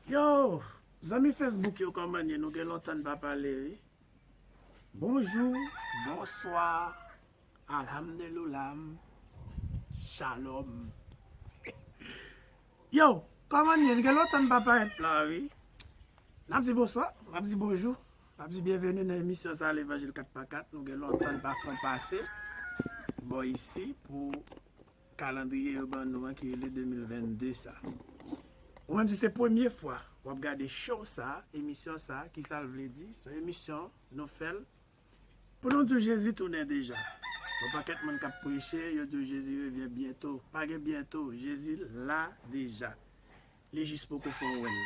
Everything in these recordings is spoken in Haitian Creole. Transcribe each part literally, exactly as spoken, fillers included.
Yo, zanmi Facebook yo, kòman ye? Nou gen lontan n pa pale, wi. Bonjou, bonswa, alhamdulillah, shalom. Yo, kòman ye? Nou gen lontan n pa parèt la, wi. N ap di bonswa, n ap di bonjou, n ap di byenveni nan emisyon sa, Levanjil kat pa kat. Nou gen lontan n pa fè yon pase bò isi pou kalandriye yo ban nou an ki rele de mil vennde sa. Ou menm si se premye fwa w ap gade show sa, emisyon sa, ki sa l vle di? Se yon emisyon nou fè l pou nou di w Jezi tounen deja. Yon pakèt moun k ap preche, yo di w Jezi revyen byento. Pa gen byento, Jezi la deja. Li jis poko fè w wè l.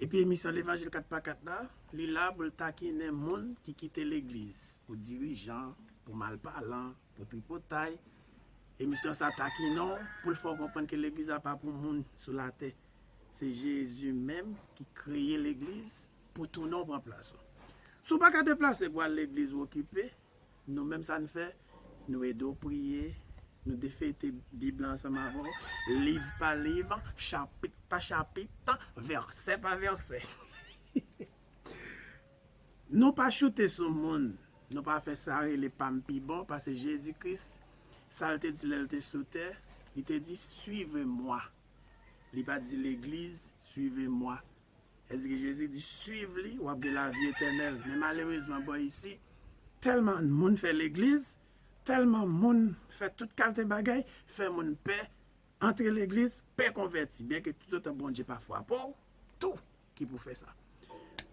Epi emisyon Levanjil kat pa kat la, li la pou l takinen moun ki kite legliz, pou dirijan, pou malpalan, pou tripotay. Emisyon sa takinen w pou l fè w konprann ke legliz la pa pou moun sou latè. Se Jezi menm ki kreye legliz pou tounen w pran plas ou. Si w pa ka deplase pou al legliz ou okipe, nou menm sa n fè, nou ede w priye, nou defete Bib la ansanm avè w, liv pa liv, chapit pa chapit, vèsè pa vèsè. Nou pa choute sou moun, nou pa fè sa rele pa m pi bon, paske Jezi Kris, sa l te di lè l te sou tè, li te di, suivez-moi. Li pa di legliz, suivez-moi. Sètadi ke Jezi di, suiv li, w ap gen lavi etènèl. Men malerezman, bò isi, tèlman moun fè legliz, tèlman moun fè tout kalte bagay, fè moun pè antre legliz, pè konvèti. Byenke toutotan Bondye pa frape w, tou ki pou fè sa.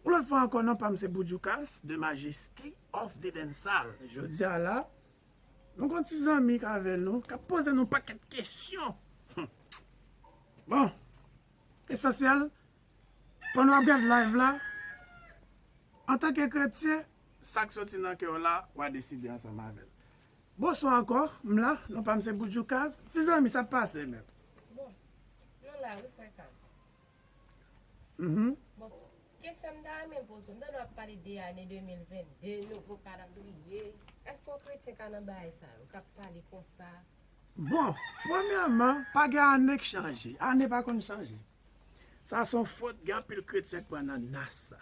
Yon lòt fwa ankò, non pa m se Boudjoukals, the majesty of the dancehall. Jodi a la, nou gen yon ti zanmi k avè nou, k ap poze nou pakèt kesyon. Bon, esansyèl, pandan w ap gade live la, antanke kretyen, sa k soti nan kè w la, w a deside ansanm avè l. Bonswa ankò, m la, non pa m se Boudjoukals. Ti zanmi, sa k pase, mèt? Bon, nou la, wi, frè Kals. Mhm. Bon, kesyon m ta renmen poze w, m tande w ap pale de ane de mil vennde, nouvo kalandriye. Èske yon kretyen ka nan bagay sa yo, k ap pale konsa? Bon, premyèman, pa gen ane k chanje. Ane pa konn chanje. Sa se yon fot, gen anpil kretyen k pran nan nas sa.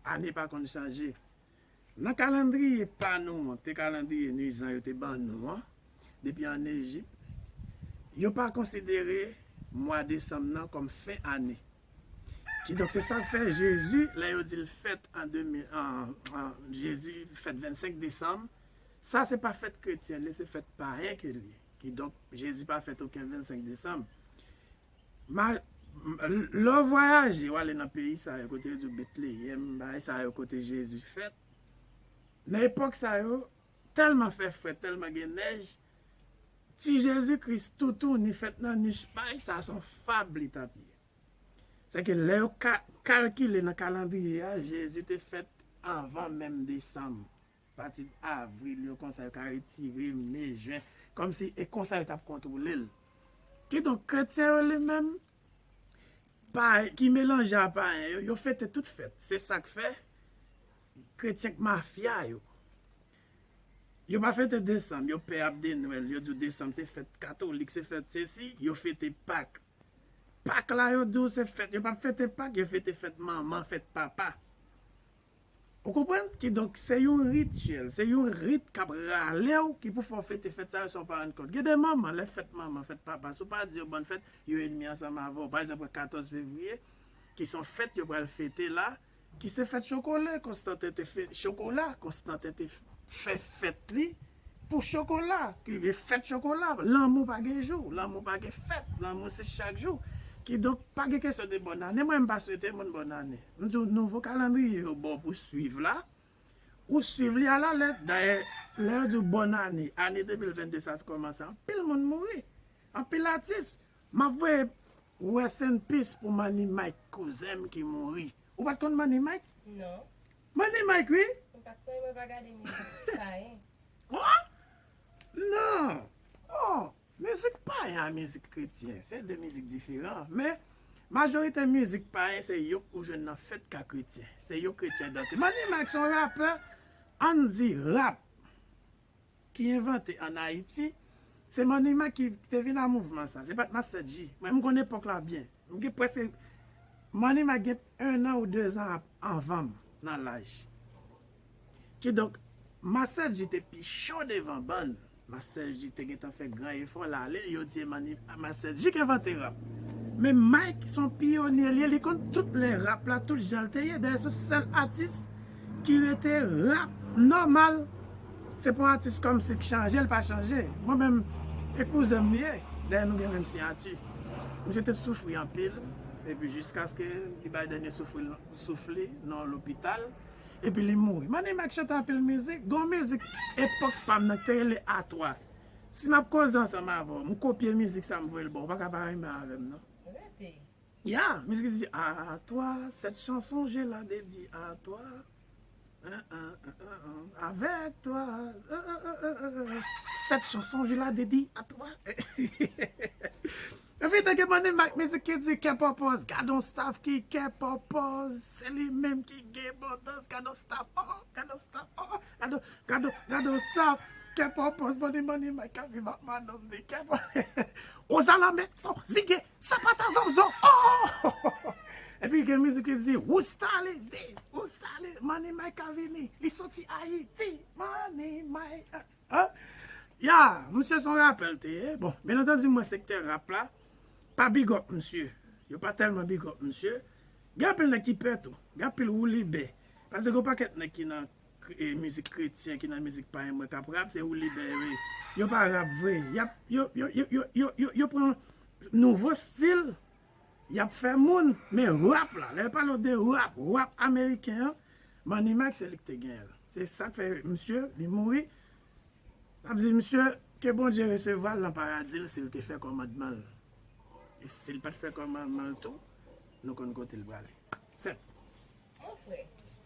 Ane pa konn chanje. Nan kalandriye pa nou an, te kalandriye nwizan yo te ban nou an, depi ann Ejip, yo pa konsidere mwa desanm nan kòm fen ane. Kidonk, se sa k fè Jezi, lè yo di l fèt an de mil, an, an, Jezi fèt vennsenk desanm, sa se pa fèt kretyen li, se fèt payen ke l ye. Kidonk, Jezi pa fèt okenn vennsenk desanm. Ma, m, lè w vwayaje, w ale nan peyi sa yo, kote yo di w Betleyèm, bagay sa yo, kote Jezi fèt. Nan epòk sa yo, tèlman fè frèt, tèlman gen nèj, ti Jezi Kris toutouni fèt nan nich pay, sa se yon fab li t ap ye. Sèke lè yo ka, kalkile nan kalandriye a, Jezi te fèt anvan menm desanm. Pati avril yo konsa, yo ka retire me, jen, kòmsi e konsa yo t ap kontwole l. Kidonk, kretyen yo li menm, pa, ki melanje a payen yo, yo fete tout fèt. Se sa k fè kretyen k mafya yo. Yo pa fete desanm, yo pè ap de Nwèl, yo di w desanm se fèt katolik, se fèt sesi, yo fete Pak. Pak la, yo di w se fèt, yo p ap fete Pak, yo fete fèt manman, fèt papa. Ou konprann? Kidonk, se yon rityèl, se yon rit k ap rale w ki pou fè w fete fèt sa yo san w pa rann kont. Gen de manman, lè fèt manman, fèt papa, si w pa di yo bòn fèt, yo ènmi ansanm avè w. Pa egzanp, katòz fevriye, ki se yon fèt yo pral fete la, ki se fèt chokola, Konstanten te fè chokola, Konstanten te fè fèt li, pou chokola, ki e fèt chokola. Lanmou pa gen jou, lanmou pa gen fèt, lanmou se chak jou. Kidonk, pa gen kesyon de bòn ane. Mwen, m pa swete moun bòn ane. M di w, nouvo kalandriye yo ba w pou swiv la, ou swiv li alalèt. Dayè, lè yo di w bòn ane, ane de mil vennde sa kòmanse, anpil moun mouri. Anpil atis. M ap voye rest in peace pou Money Mike, kouzen m ki mouri. Ou pa t konn Money Mike? Non. Money Mike, wi. Mwen pa t konn, mwen pa gade mizik payen. Oh! Non! Oh! Mizik payen a mizik kretyen, se de mizik diferan. Men, majorite mizik payen, se yo k ou jwenn nan fèt ka kretyen. Se yo kretyen danse. Money Mike se yon rapè, ann di rap, ki envante ann Ayiti. Se Money Mike ki te vin a mouvman sa. Se pa t Master Dji. Mwen, m konn epòk la byen. M gen prèske Manny Mac gen en an ou de zan ap- anvan m nan laj. Kidonk, Master G te pi cho devan bann. Master G te gentan fè gran efò l ale, yo di e Manny, Master G k envante rap. Men Mike se yon pyonye li ye, li konn tout lè rap la, tout jan l te ye. Dayè se sèl atis ki rete rap nòmal. Se pa yon atis kòmsi k chanje, l pa chanje. Mwen menm, e kouzen m li ye. Dayè nou gen menm siyati. Misye te soufri anpil. Epi jiskaske li bay dènye souf li nan lopital. Epi li mouri. Manny Mac chante anpil mizik. Gon mizik epòk pa m nan ki te rele A twa. Si m ap koze ansanm avè w, m kopye mizik sa m voye l ba w, ou pa ka pa renmen avè m non. Rete. Ya, mizik ki di A twa, cette chanson je la dédie à toi. Hein, hein, hein, hein, hein, avec toi. Cette chanson je la dédie à toi. Epi te gen Manny Mac mizik ki di kè pòpòz, gad on staff ki kè pòpòz, se li menm ki gen bòdòz, gad on staff, oh, gad on staff, oh, gad on, gad on, gad on staff, kè pòpòz, Manny, Manny Mac ka viv ak madanm li, kè pòpòz. Ozalanme, so, zige, sapata zanzon, oh! Epi gen mizik ki di, ou style is this, ou style, Manny Mac ka vini, li soti Ayiti, Manny Mac, ah. Ya, misye se yon rapè l te ye. Bon, byen antandi, mwen sektè rap la pa big up misye. Yo pa tèlman big up misye. Gen anpil nèg ki pè tou. Gen anpil woulibè. Paske gen yon pakèt nèg ki nan kre- e, mizik kretyen, ki nan mizik payen mwen k ap rap, se woulibè yo ye. Yo pa rap vre. Y ap, yo, yo, yo, yo, yo, yo, yo pran nouvo stil, y ap fè moun, men rap la, lè yo pale de rap, rap ameriken an, Manny Mac se li ki te genyen l. Se sa k fè misye, li mouri. N ap di misye, ke Bondye resevwa l nan paradi l si l te fè kòmandman l. E si l pa t fè kòmandman l tou, nou konn kote l prale. Senp. Mon frè,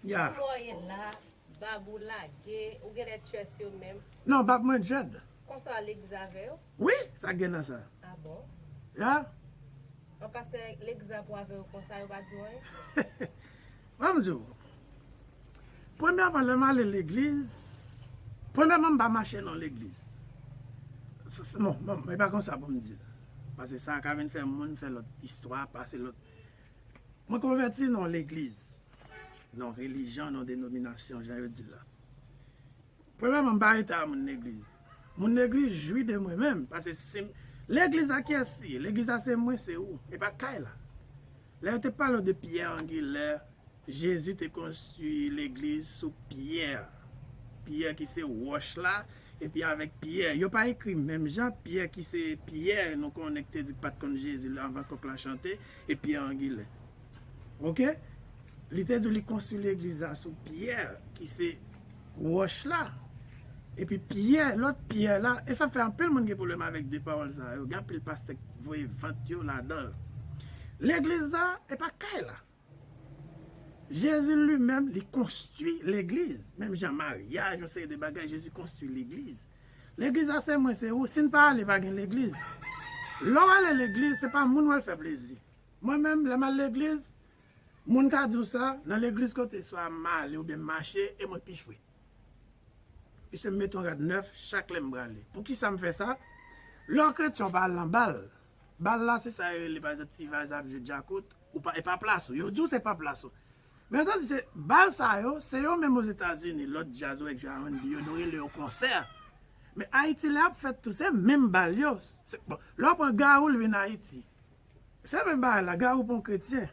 ya, jan w ye la, bab ou lage, ou genlè tchwès yo menm. Non, bab mwen dread. Konsa w al legliz avè yo? Wi, sa gen nan sa. Ah bon? Ya. An pastè legliz la pou avè yo konsa, yo pa di w anyen? Ban m di w. Premyèman, lè m ale legliz, premyèman, m pa mache nan legliz. S- s- Non, non, e pa konsa pou m di l. Paske sa ka vin fè moun fè lòt istwa, pase lòt. Mwen konvèti nan legliz, nan relijyon, nan denominasyon, jan yo di l la. Premyèman, m pa rete a moun legliz. Moun legliz jwi de mwen menm, paske si m- legliz a kiyès li ye? Legliz a se mwen, se ou, e pa kay la. Lè yo te pale w de pyè angilè, Jezi te konstwi legliz sou pyè. Pyè ki se wòch la, epi avèk pyè. Yo pa ekri menm jan, pyè ki se pyè, nou konnen ki te di k pa t konn Jezi anvan kòk la chante, e pyè angilè. Oke? Li te di li konstwi legliz la sou pyè, ki se wòch la. Epi pyè, lòt pyè la, e sa fè anpil moun gen pwoblèm avèk de pawòl sa yo. Gen anpil pastè k voye vant yo ladan l. Legliz la, e pa kay la. Jezi li menm, li konstwi legliz. Menm jan maryaj, yon seri de bagay, Jezi konstwi legliz. Legliz la se mwen, se ou. Si n pa ale, pa gen legliz. Lè w ale legliz, se pa moun w al fè plezi. Mwen menm, lè m al legliz, moun ka di w sa, nan legliz kote swa m ale oubyen m mache, e mwen pi fre. Piske m mete yon rad nèf chak lè m prale. Poukisa m fè sa? Lè w kretyen, w pa al nan bal. Bal la, se sa yo rele, pa egzanp, ti vaz ap jwe djakout, ou pa, e pa plas ou. Yo di w se pa plas ou. Men tandis se bal sa yo, se yo menm Ozetazini, lòt djaz ou wè k jwe R and B yo, nou rele yo konsè. Men Ayiti, lè ap fèt tou, se menm bal yo. Se, bon, lè w pran Gawou, l vin Ayiti. Se menm bagay la, Gawou pa yon kretyen.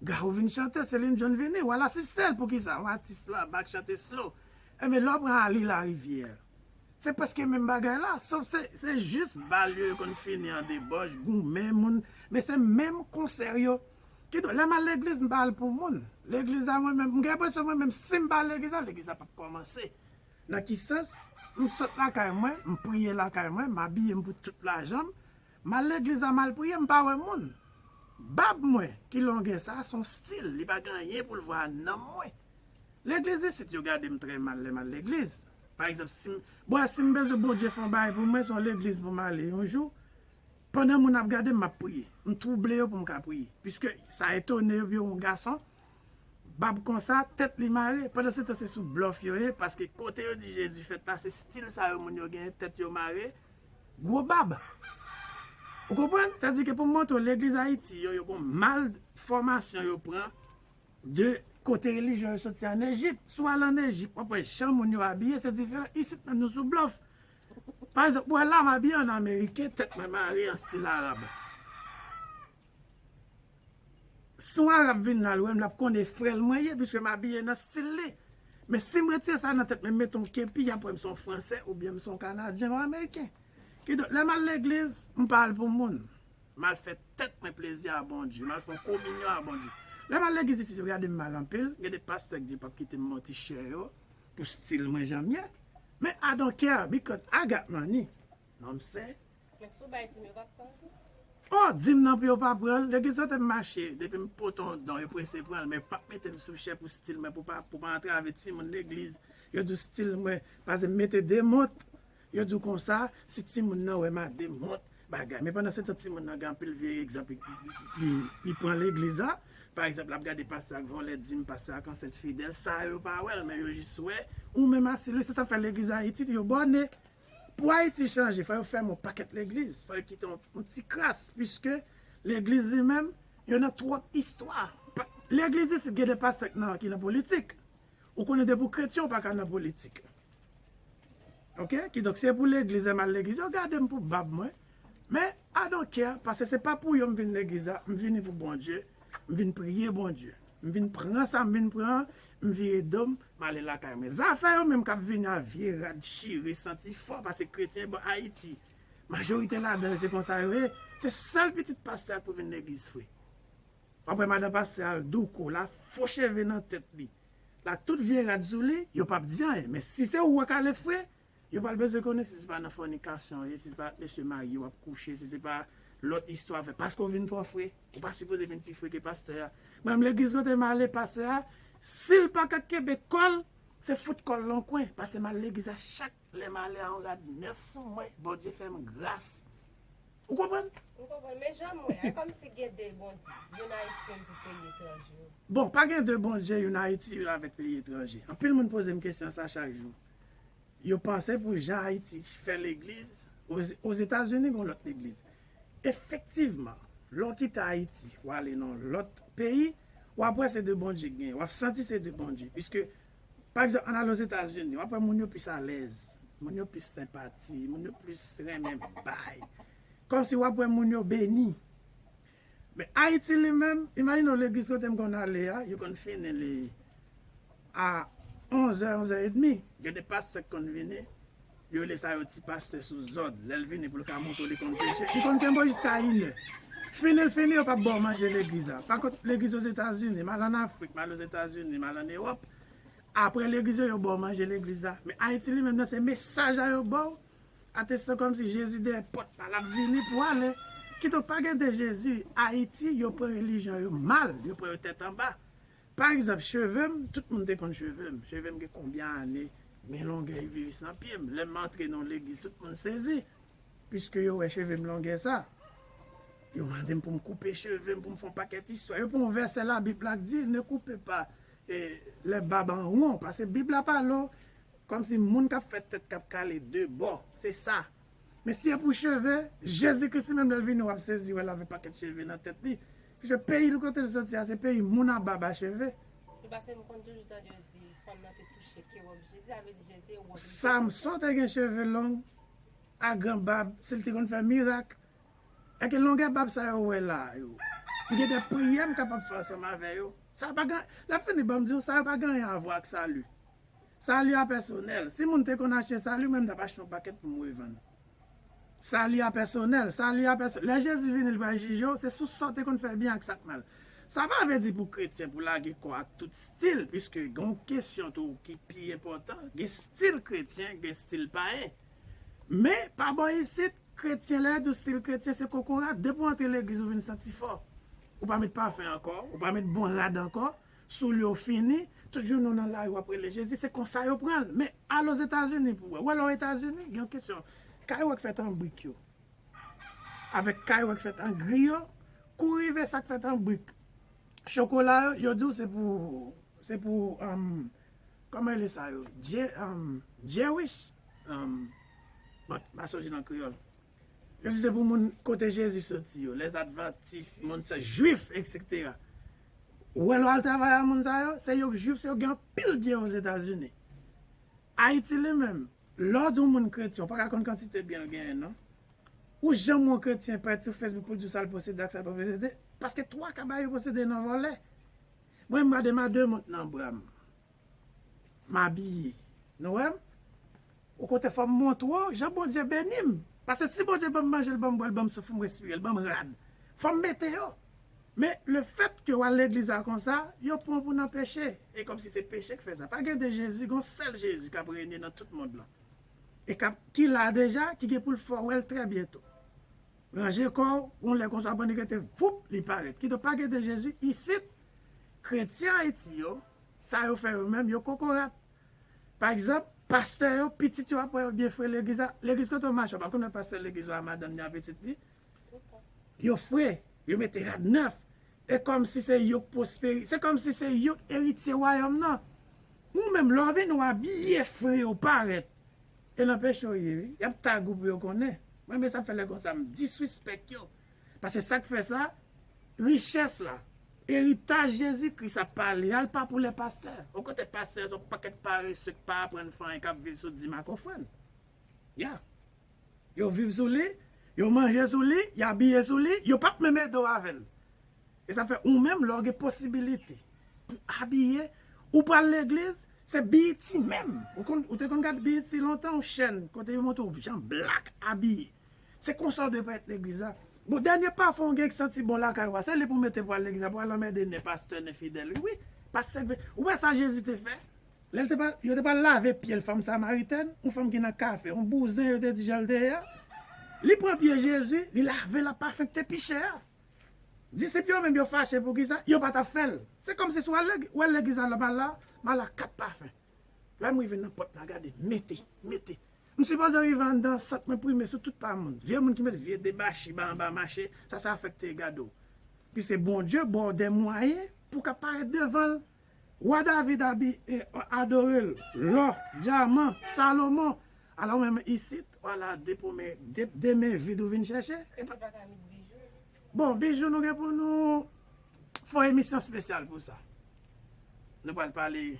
Gawou vin chante, Celine John vini, w al asiste l. Poukisa? Yon atis la, bak chante slow. Enben, lè w pran Ali Larivière, se prèske menm bagay la, sof se, se jis bal yo, yo konn fini an debòch, goumen moun, men se menm konsè yo. Kidonk, lè m al legliz, m pa al pou moun. Legliz la, mwen menm, m gen enpresyon mwen menm, si m pa al legliz la, legliz la p ap kòmanse. Nan ki sans? M sot lakay mwen, m priye lakay mwen, m abiye m pou tout lajan m, m al legliz la, m al priye, m pa wè moun. Bab mwen, ki longen sa, se yon stil, li pa gen anyen pou l vwa ak nanm mwen. Legliz isit, yo gade m trè mal lè m al legliz. Pa egzanp, si m, bon, si m bezwen Bondye fè yon bagay pou mwen, se yon legliz pou m ale yon jou. Pandan moun ap gade m, m ap priye. M twouble yo pou m ka priye. Piske sa etone yo, yo yon gason, bab konsa, tèt li mare. Pandan se tan, se sou blòf yo ye, paske kote yo di Jezi fèt la, se stil sa yo moun yo genyen, tèt yo mare, gwo bab. Ou konprann? Sa di ke pou m montre w, legliz Ayiti yo, yo gon mal enfòmasyon yo pran de kote relijyon yo soti ann Ejip. Si w al ann Ejip, w ap wè jan moun yo abiye, se diferan. Isit menm nou sou blòf. Pa egzanp, w wè la m abiye an ameriken, tèt mwen mare an stil arab. Si yon arab vin la, l wè m, l ap konnen frè l mwen ye, piske m abiye nan stil li. Men si m retire sa nan tèt mwen, m mete yon kepi, y ap wè m se yon fransè, oubyen m se yon kanadyen, yon ameriken. Kidonk, lè m al legliz, m pa al pou moun. M al fè tèt mwen plezi a Bondye. M al fè yon kominyon a Bondye. Lè m al legliz isit, yo gade m mal anpil. Gen de pastè k di yo p ap kite m monte chè yo pou stil mwen jan m ye. Men I don't care because I got money. Non, m se. Men si w bay dim yo p ap pran tou. Oh, dim nan pou yo pa pran l. Legliz kote m mache, depi m pote yon don, yo prese pran l. Men yo p ap mete m sou chè pou stil mwen, pou pa, pou pa antrave timoun legliz. Yo di w stil mwen, paske m mete de mont. Yo di w konsa, si timoun nan wè m a de mont, bagay. Men pandan se tan, timoun nan gen anpil vye egzanp li, li, li pran legliz la. Pa egzanp, l ap gade pastè a k vòlè dim, pastè a k ansent fidèl. Sa yo pa wè l, men yo jis wè. Ou menm a stil wi, se sa k fè legliz Ayiti, yo bòne. Pou Ayiti chanje, fò yo fèmen yon pakèt legliz. Fò yo kite yon, yon ti kras, piske legliz li menm, yo nan twòp istwa. Pa, legliz isit gen de pastè k nan, ki nan politik. Ou konnen depi w kretyen, ou pa ka nan politik. Oke? Kidonk, se pou legliz, lè m al legliz, yo gade m pou bab mwen. Men, I don't care, paske se pa pou yo m vin legliz la, m vini pou Bondye, m vin priye Bondye. M vin pran sa m vin pran, m vire do m, m ale lakay mwen. Zafè yo menm k ap vini a vye rad chire santi fò, paske kretyen bò Ayiti, majorite ladan yo se konsa yo ye. Se sèl pitit pastè a k pou vin legliz vre. W ap wè madan pastè al douko, l a fo cheve nan tèt li. L a tout vye rad sou li, yo p ap di anyen. Men si se ou k ale fre, yo pral bezwen konnen si se pa nan fònikasyon w ye, si se pa ak mesye marye w ap kouche, si se pa lòt istwa w fè. Paske w vin twò fre. Ou pa sipoze vin pi fre ke pastè a. Mwen menm legliz kote m ale, pastè a, si l pa ka kenbe kò l, se fout kò l nan kwen. Paske m al legliz a chak lè m ale a yon rad nèf sou mwen, Bondye fè m gras. Ou konprann? M konprann, men jan m wè, e kòmsi gen de Bondye, youn Ayiti, youn pou peyi etranje. Bon, pa gen de Bondye, youn Ayiti, youn avèk peyi etranje. Anpil moun poze m kesyon sa chak jou. Yo panse pou jan Ayiti fè legliz, Oz-, Ozetazini gen yon lòt legliz. Efektivman, lè w kite Ayiti, w ale nan yon lòt peyi, w ap wè se de Bondye k genyen, w ap santi se de Bondye. Piske, pa egzanp, ann ale Ozetazini, w ap wè moun yo plis alèz, moun yo plis senpati, moun yo plis renmen bay. Kòmsi w ap wè moun yo beni. Men Ayiti li menm, imajine w legliz kote m konn ale a, yo konn fini li a onzè, onzè edmi. Gen de pastè k konn vini, yo rele sa yo ti pastè sou zòd. Lè l vini pou l ka montre w li konn preche, li konn kenbe w jiska inè. Fini l fini, yo p ap ba w manje legliz la. Pa kont legliz Ozetazini, m al ann Afrik, m al Ozetazini, m al ann Ewòp. Apre legliz yo, yo ba w manje legliz la. Men Ayiti li menm nan, se mesaj la yo ba w. Atestan kòmsi Jezi dèyè pòt la, l ap vini pou ale. Kidonk, pa gen de Jezi. Ayiti, yo pran relijyon yo mal, yo pran yo tèt anba. Pa egzanp, cheve m, tout moun te konn cheve m. Cheve m gen konbyen ane, men longè li viv san pye m. Lè m antre nan yon legliz, tout moun sezi, piske yo wè cheve m longè sa. Yo mande m pou m koupe cheve m, pou m fè yon pakèt istwa. Yo pran yon vèsè Labib la k di, ne coupez pas, eh, les barbes en rond, paske Bib la pale w kòmsi moun k ap fè tèt k ap kale de bò. Se sa. Men si e pou cheve, Jezi Kris li menm lè l vini, w ap sezi wè l avèk pakèt cheve nan tèt li. Piske peyi l kote l soti a, se peyi moun a bab a cheve. Li pase m konn toujou tande yo di, fanm nan te touche ke wòb Jezi, sa vle di Jezi e wòb li. Samson te gen cheve long, a gran bab, si l te konn fè mirak. Èske longè bab sa yo wè la yo? M gen de priyè m kapab fè ansanm avè yo. Sa pa gen, lè fini, ban m di w, sa yo pa gen anyen a vwa ak sali. Sali a pèsonèl. Si moun te konn achte sali, mwen m t ap achte yon pakèt pou m revann. Sali a pèsonèl, sali a pèsonèl. Lè Jezi vini, li pral jije w, se sou sa w te konn fè byen ak sa k mal. Sa pa vle di pou kretyen, pou lage kò ak tout stil, piske gen yon kesyon tou ki pi enpòtan, gen stil kretyen, gen stil payen. Men, pa bò isit, kretyen, lè yo di w stil kretyen, se kokorat. Depi w antre legliz, ou vin santi fò. Ou pa met pafen ankò, ou pa met bon rad ankò, soulye w fini, tout jounen w nan lari w ap rele Jezi, se konsa yo pran l. Men al Ozetazini pou w wè. Ou wè lè w Etazini, gen yon kesyon. Kay ou k fèt an brik yo, avèk kay ou k fèt an gri yo, kou rive sa k fèt an brik. Chokola yo, yo di w se pou, se pou, um, kòman rele sa yo? Je-, um, Jewish? Um, bon, m pa sonje nan kreyòl. Yo di se pou moun kote Jezi soti yo, lèzadvantis, moun sa, jwif, etsetera. Ou wè lè w al travay a moun sa yo, se yo k jwif, se yo k gen anpil byen Ozetazini. Ayiti li menm, lè w di yon moun kretyen, ou pa ka konn kantite byen l genyen non. Ou janm wè yon kretyen parèt sou Facebook pou l di w sa l posede ak sa l pa posede, paske twa ka ba yo posede nan vòlè. Mwen, m gade m a de mont nan bra m. M abiye. Nou wè m? Ou kote fò m montre w jan Bondye beni m. Paske si Bondye ban m manje, l ban m bwè, l ban m souf, m respire, l ban m rad. Fò m mete yo. Men lefètke w al legliz la konsa, yo pran w pou nan peche. E kòmsi se peche k fè sa. Pa gen de Jezi, gen yon sèl Jezi k ap renye nan tout mond lan. E k ap, ki la deja, ki gen pou l fè w wè l trè byento. Ranje kò w, yon lè konsa, w ap annik rete, voup, li parèt. Kidonk, pa gen de Jezi isit. Kretyen Ayiti yo, sa yo fè yo menm, yo kokorat. Pa egzanp, pastè yo, pitit yo ap wè yo byen fre legliz la. Legliz kote w mache, w pa konn wè pastè legliz ou a, madanm li a, pitit li. Yo fre, yo mete rad nèf. E kòmsi se yo k pwosperi, se kòmsi se yo k eritye wayòm nan. Ou menm, lè w vini, w abiye fre, ou parèt. E nan peche w ye, wi. Y ap tag ou pou yo konnen. Mwen, men sa fè lè konsa, m disrespect yo. Paske sa k fè sa, richès la, eritaj Jezi Kris ap pale a, l pa pou lè pastè. Okontrè, pastè se yon pakèt parese k pa aprann fè anyen, k ap viv sou dim ak ofrann. Ya. Yo viv sou li, yo manje sou li, y abiye sou li, yo p ap menm ede w avè l. E sa fè ou menm, lè w gen posibilite pou abiye, ou pral legliz, se B E T menm. Ou konn, ou te konn gade B E T lontan, yon chèn, kote yo montre w jan blak abiye. Se konsa w dwe parèt legliz la. Bon, dènye pafon w gen ki santi bon lakay ou a, se li pou w mete pou al legliz la, pou al anmède nen pastè, nen fidèl. Wi, pastè, ou wè sa Jezi te fè? Lè l te pral, yo te pral lave pye l, fanm samaritèn, yon fanm ki nan kafe, yon bouzen yo te di jan l te ye a. Li pran pye Jezi, li lave l ak pafen ki te pi chè a. Disip yo menm yo fache poukisa? Yo pa t ap fè l. Se kòmsi si w al legi-, w al legliz la, m al la, m al la kat pafen. Lè m rive nan pòt la, gade, mete, mete. M sipoze rive anndan, sant mwen prime sou tout pa moun. Vye moun ki met vye debachi ba anba mache, sa, sa afekte gade w. Pi se Bondye ba w de mwayen pou w ka parèt devan l. Wa David abi-, e, adore l. Lò, dyaman, Salomon. Alò, ou menm isit, w al la de pwomen, de, de men vid ou vin chèche. Kretyen pa ka met bijou. Bon, bijou nou gen pou nou fè yon emisyon espesyal pou sa. Nou pral pale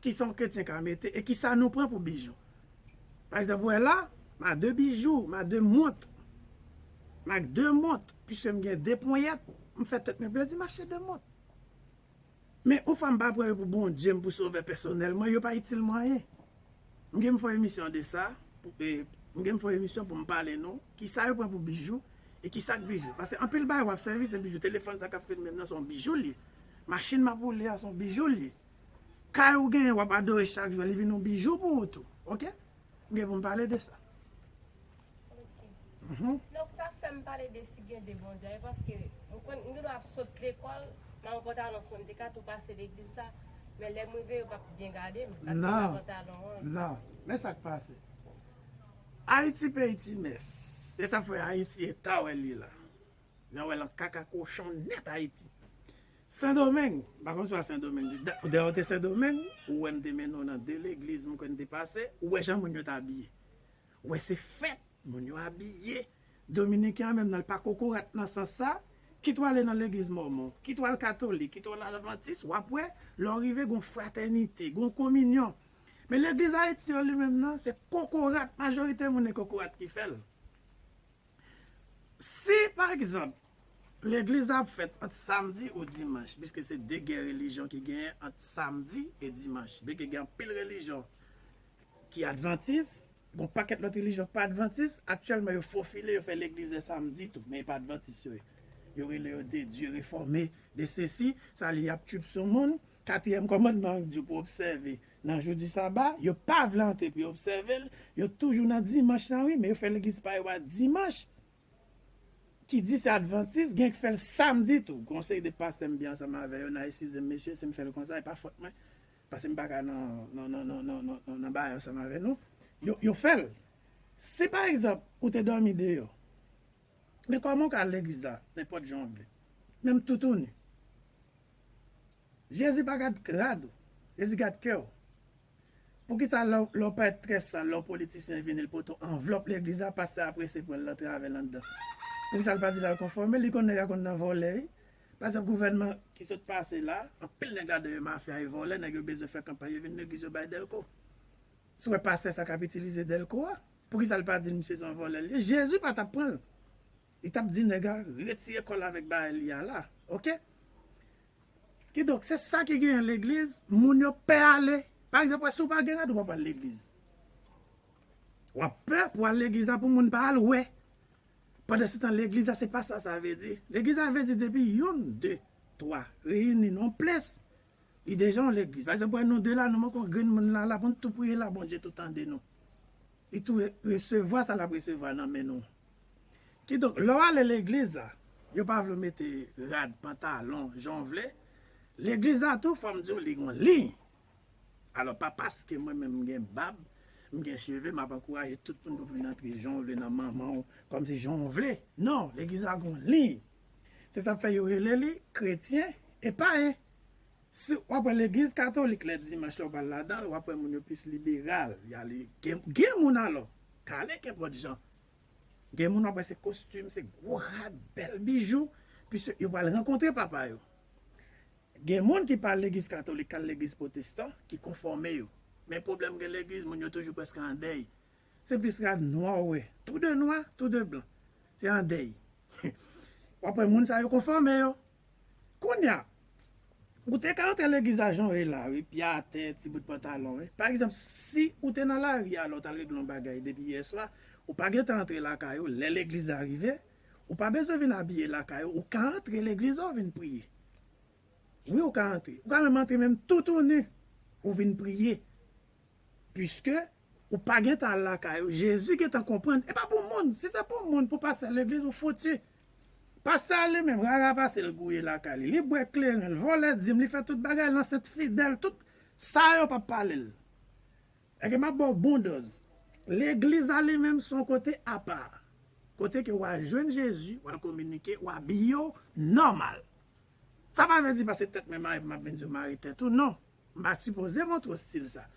kisa yon kretyen ka mete e kisa nou pran pou bijou. Pa egzanp, ou wè la, m a de bijou, m a de mont. M a de mont, piske m gen de ponyèt, m fè tèt mwen plezi, m achte de mont. Men yon fwa m pa pran yo pou Bondye m, pou sovè pèsonèl mwen, yo pa itil mwen anyen. M gen m fè yon emisyon de sa, pou, e, m gen m fè yon emisyon pou m pale nou, kisa yo pran pou bijou, e kisa k bijou. Paske anpil bagay w ap sèvi, se bijou. Telefòn sa k ap filme m nan, se yon bijou l ye. Machin m ap woule a, se yon bijou l ye. Kay ou genyen, w ap adore chak jou, li vin yon bijou pou ou tou. Oke? M gen pou m pale de sa. Ok. Mhm. Donk, sa fè m pale de si gen de Bondye, paske m konn, m gen dwa ap sot lekòl, m a yon pantalon sou mwen, m te ka tou pase legliz la, men lè m rive, yo p ap byen gade m, paske m pa pantalon an. Non. Men sa k pase. Ayiti peyi ti mès. Se sa fè Ayiti eta w wè li la. Jan w wè l an kaka kochon nèt Ayiti. Sendomeng, m pa konn si w a Sendomeng, dè, dèyè w te Sendomeng, ou wè m te mennen w nan de legliz, m kwè n te pase, ou wè jan moun yo t abiye. Ou wè se fèt, moun yo abiye. Dominiken an menm nan, l pa kokorat nan sans sa, kit w ale nan legliz mòmon, kit w al katolik, kit w al advantis, w ap wè, lè w rive, gon fratènite, gon kominyon. Men legliz Ayiti yo li menm nan, se kokorat, majorite moun e kokorat ki fè l. Si, pa egzanp, legliz la ap fèt ant samdi ou dimanch, piske se de gen relijyon ki genyen ant samdi e dimanch. Byenke gen anpil relijyon ki advantis, gen yon pakèt lòt relijyon ki pa advantis, aktyèlman yo fofile, yo fè legliz lè samdi tou, men e pa advantis yo ye. Yo rele yo de Dieu réformé, de sesi, sa li y ap tchwip sou moun, katriyèm kòmandman an di w pou obsève nan jou di saba, yo pa vle antre pou yo obsève l, yo toujou nan dimanch lan wi, men yo fè legliz pa yo a dimanch, ki di se advantis, gen k fè l samdi tou. Gon seri de pastè m byen ansanm avè yo, n a eskize m mesye si m fè l konsa, e pa fòt mwen, paske m pa ka nan, nan, nan bagay ansanm avè nou. Yo, yo fè l. Si pa egzanp, ou te dòmi deyò, men kòman w ka al legliz la, nenpòt jan w vle? Menm toutouni. Jezi pa gad rad ou. Jezi gad kè w. Poukisa lè w, lè w parèt trè sal, lè yon politisyen vini, l pote w anvlòp legliz la, pastè a prese pran l, l antre avè l anndan? Poukisa l pa di l al konfòme l? Li konn nèg la konn nan vòlè, wi. Pa egzanp, gouvènman ki sot pase la, anpil nèg ladan yo mafya e vòlè, nèg yo bezwen fè kanpay, yo vin legliz yo bay Dèlko. Si w wè pastè sa k ap itilize Dèlko a, poukisa l pa di misye se yon vòlè l ye? Jezi pa t ap pran l. Li t ap di nèg la retire kò l avèk bagay li a la. Oke? Kidonk, se sa ki genyen legliz, moun yo pè ale. Pa egzanp, wè, si w pa gen rad, ou pa pral legliz. W ap pè pou al legliz la pou moun pa al wè. Pandansetan, legliz la, se pa sa sa vle di. Legliz la vle di depi youn, de, twa reyini nan yon ples, li deja yon legliz. Pa egzanp, wè nou de la, nou manke yon grenn moun la, la pou n tou priye la, Bondye tou tande nou. Li tou re-, resevwa sa l ap resevwa nan men nou. Kidonk, lè w ale legliz la, yo pa vle w mete rad, pantalon, jan w vle. Legliz la tou, fò m di w, li gon liy. Alò, pa paske mwen menm m gen bab, m gen cheve, m ap ankouraje tout moun pou vin antre jan w vle nan manman w, kòmsi jan w vle. Non, legliz la gon liy. Se sa k fè yo rele li kretyen e payen. Si w ap wè legliz katolik, lè dimanch la w pral ladan l, w ap wè moun yo plis liberal. Y ale, gen, gen moun alò, k ale kenpòt jan. Gen moun w ap wè se kostim, se gwo rad, bèl bijou, piske yo pral rankontre papa yo. Gen moun ki pa al legliz katolik, k al legliz pwotestan, ki konfòme yo. Men pwoblèm gen legliz, moun yo toujou prèske an dèy. Se plis rad nwa w wè. Tou de nwa, tou de blan. Se an dèy. W ap wè moun sa yo konfòme yo. Kounye a, ou te ka antre legliz la jan w ye la, wi, pye atè, ti bout pantalon, wi. Pa egzanp, si ou te nan lari a, lè w t al regle yon bagay depi yè swa, ou pa gentan antre lakay ou, lè legliz la rive, ou pa bezwen vin abiye lakay ou, ou ka antre legliz la, w vin priye. Wi, ou ka antre. Ou ka menm antre menm toutouni, ou vin priye. Piske ou pa gentan al lakay ou. Jezi gentan konprann. E pa pou moun. Si se pou moun, pou pastè legliz, ou fouti. Pastè a li menm, rara pase l gouye lakay li. Li bwè kleren, l vòlè dim, li fè tout bagay, l ansent fidèl, tout sa yo p ap pale l. Èske m ap ba w bon dòz? Legliz la li menm se yon kote apa. Kote ke w al jwenn Jezi, w al kominike, w abiye w nòmal. Sa pa vle di pase tèt mwen mare pou m ap vin di w mare tèt ou, non. M pa sipoze montre w stil sa.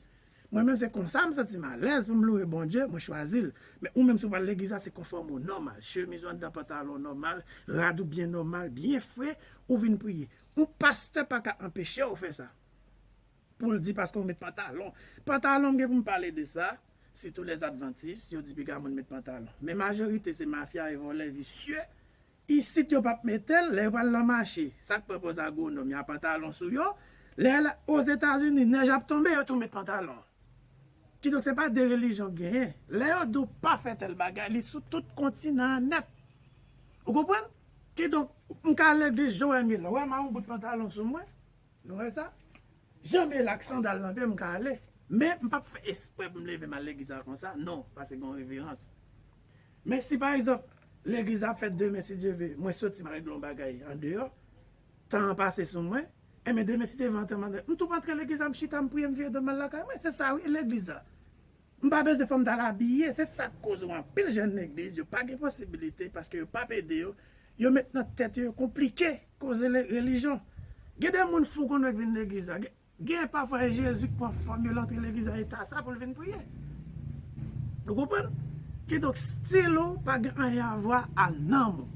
Mwen menm se konsa m santi m alèz pou m loure Bondye, mwen chwazi l. Men ou menm si w pral legliz la, se konfòme w nòmal. Chemiz ou anndan pantalon nòmal, rad ou byen nòmal, byen fre, ou vin priye. Yon pastè pa ka anpeche w fè sa. Pou l di paske w met pantalon. Pantalon, m gen pou m pale de sa. Sitou lèzadvantis, yo di piga moun met pantalon. Men majorite se mafya e vòlè visye. Isit yo p ap mete l, lè yo pral nan mache. Sa k pran pòz agwonòm, y a pantalon sou yo. Lè l Ozetazini, nèj ap tonbe, yo tou met pantalon. Kidonk, se pa de relijyon k genyen. Lè yo di w pa fè tèl bagay, li sou tout kontinan an nèt. Ou konprann? Kidonk, m ka al legliz jan w wè m ye la. W wè m a yon bout pantalon sou mwen? Nou wè sa? Jan m ye la ak sandal nan pye m ka ale. Men m p ap fè espre pou m leve m al legliz la konsa. Non, paske gen yon reverans. Men si pa egzanp, legliz la ap fèt demen, si Dye vle, mwen soti m al regle yon bagay andeyò, tan an pase sou mwen, enben demen si Dye vle antre m antre, m tou antre legliz la, m chita, m priye, m vire do m al lakay mwen. Se sa wi legliz la. M pa bezwen fò m t al abiye. Se sa k koz ou anpil jèn legliz, yo pa gen posibilite paske yo p ap ede yo. Yo met nan tèt yo, yo konplike koze le-, relijyon. Gen de moun fou konn wè k vin legliz la. Gen, gen pafwa e Jezi k pran fòm yo, l antre legliz la eta sa pou l vin priye. Ou konprann? Kidonk, stil ou pa gen anyen a vwa a nanm ou.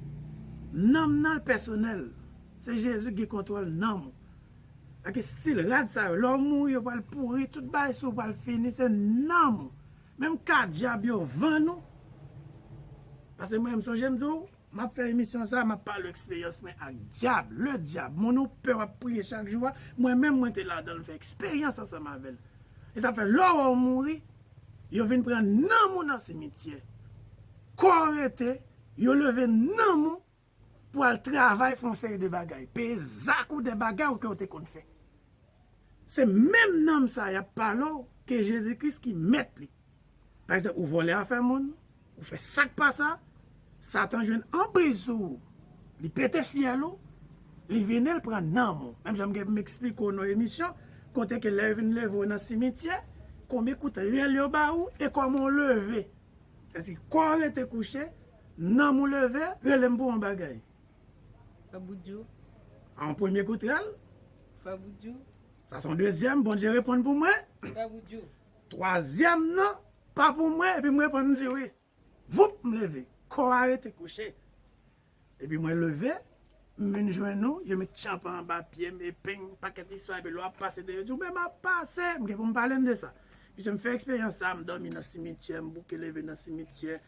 Nanm nan l pèsonèl. Se Jezi k gen kontwòl nanm ou. Ak stil rad sa yo, lè w mouri, yo pral pouri, tout bagay sou ou pral fini, se nanm ou. Menm ka dyab yo vann ou. Paske mwen, m sonje m di w, m ap fè emisyon sa, m ap pale eksperyans mwen ak dyab, le dyab. Moun ou pè w ap priye chak jou a, mwen menm mwen te ladan l, m fè eksperyans ansanm avè l. E sa fè lè w wè w mouri, yo vin pran nanm ou nan simityè. Kò w rete, yo leve nanm ou pou al travay fè yon seri de bagay, peye zak ou de bagay ou ke w te konn fè. Se menm nanm sa y ap pale w ke Jezi Kris ki mèt li. Pa egzanp, ou vòlè afè moun, ou fè sa k pa sa, Satan jwenn anpriz sou ou, li pete fyèl ou, li vini l pran nanm ou. Menm jan m gen pou m eksplike w nan emisyon, kote ke lè yo vin leve w nan simityè, konbyen kout rèl yo ba ou e kòman w leve. Èske kò w rete kouche, nanm ou leve, rele m pou yon bagay. Frè Boudjou. A yon premye kout rèl. Frè Boudjou. Sa se yon dezyèm, Bondye reponn pou mwen. Frè Boudjou. Twazyèm nan, pa pou mwen, epi m reponn, m di wi. Voup, m leve. Kò a rete kouche. Epi mwen leve, M vin jwenn ou, yo met tchanpan anba pye m, epeng, pakèt istwa, epi lè w ap pase de yo di w, "Men m ap pase, m gen pou m pale n de sa." Misye, m fè eksperyans sa, m dòmi nan simityè, m bouke leve nan simityè,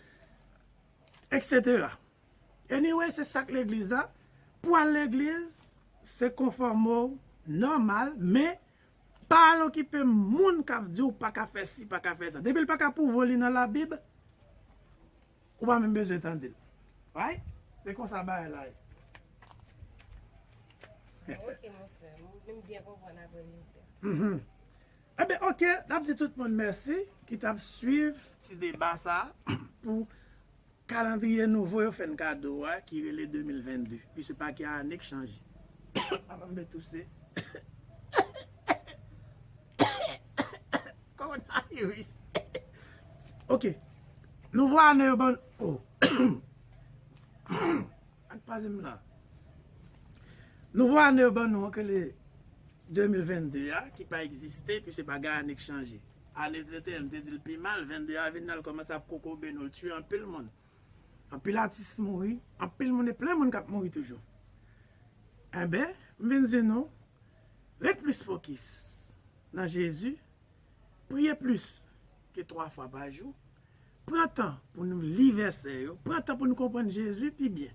et cetera. Anyway, se sa k legliz la. Pou al legliz, se konfòme w nòmal, men pa al okipe moun k ap di w pa ka fè si, pa ka fè sa. Depi l pa ka pwouve w li nan Labib, ou pa menm bezwen tande l. Right? Se konsa bagay la ye. Ok, mon frè. M byen konprann aprè midi a. Mhm. Enben, ok, n ap di tout moun mèsi ki t ap swiv ti deba sa a pou kalandriye nouvo yo fè n kado a ki rele de mil vennde. Pi se pa gen ane k chanje. Papa m byen touse. Coronavirus. Ok. Nouvo ane yo ban. Oh. Ak pa di m la. Nouvo ane yo ban nou an ke le de mil vennde a, ki pa egziste, pi se pa gen ane k chanje. Ane trannteyen, m te di l pi mal, vennde a vin al kòmanse ap kokobe nou, l tiye anpil moun. Anpil atis mouri, anpil moun, e plen moun k ap mouri toujou. Enben, m vin di nou, ret plis fokis nan Jezi, priye plis ke twa fwa pa jou, pran tan pou nou li vèsè yo, pran tan pou nou konprann Jezi pi byen.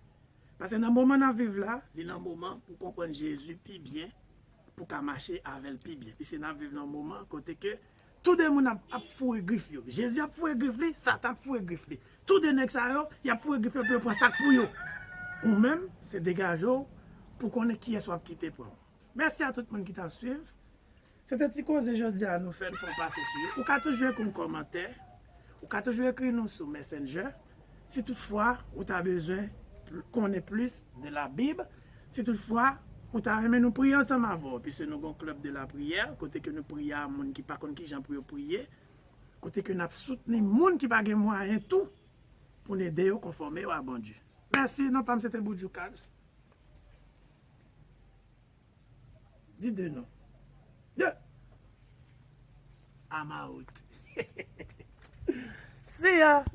Paske nan moman n ap viv la, li nan moman pou konprann Jezi pi byen, pou ka mache avè l pi byen. Piske n ap viv nan moman kote ke tou de moun ap, ap foure grif yo. Jezi ap foure grif li, Satan ap foure grif li. Tou de nèg sa yo, y ap foure grif yo pou yo pran sa k pou yo. Ou menm, se degaje w pou konnen kiyès w ap kite pran w. Mèsi a tout moun ki t ap swiv. Se te ti koze jodi a nou fè, n fè w pase sou yo. Ou ka toujou ekri yon kòmantè. Ou ka toujou ekri nou sou Messenger. Si toutfwa ou ta bezwen pl- konnen plis de Labib, si toutfwa ou ta renmen nou priye ansanm avè w, piske nou gen yon club de la prière, kote ke nou priye a moun ki pa konn kijan pou yo priye, kote ke n ap soutni moun ki pa gen mwayen tou, pou n ede yo konfòme yo a Bondye. Mèsi, non pa m se te Boudjou Carbs. Di de non. De. I'm out. See ya.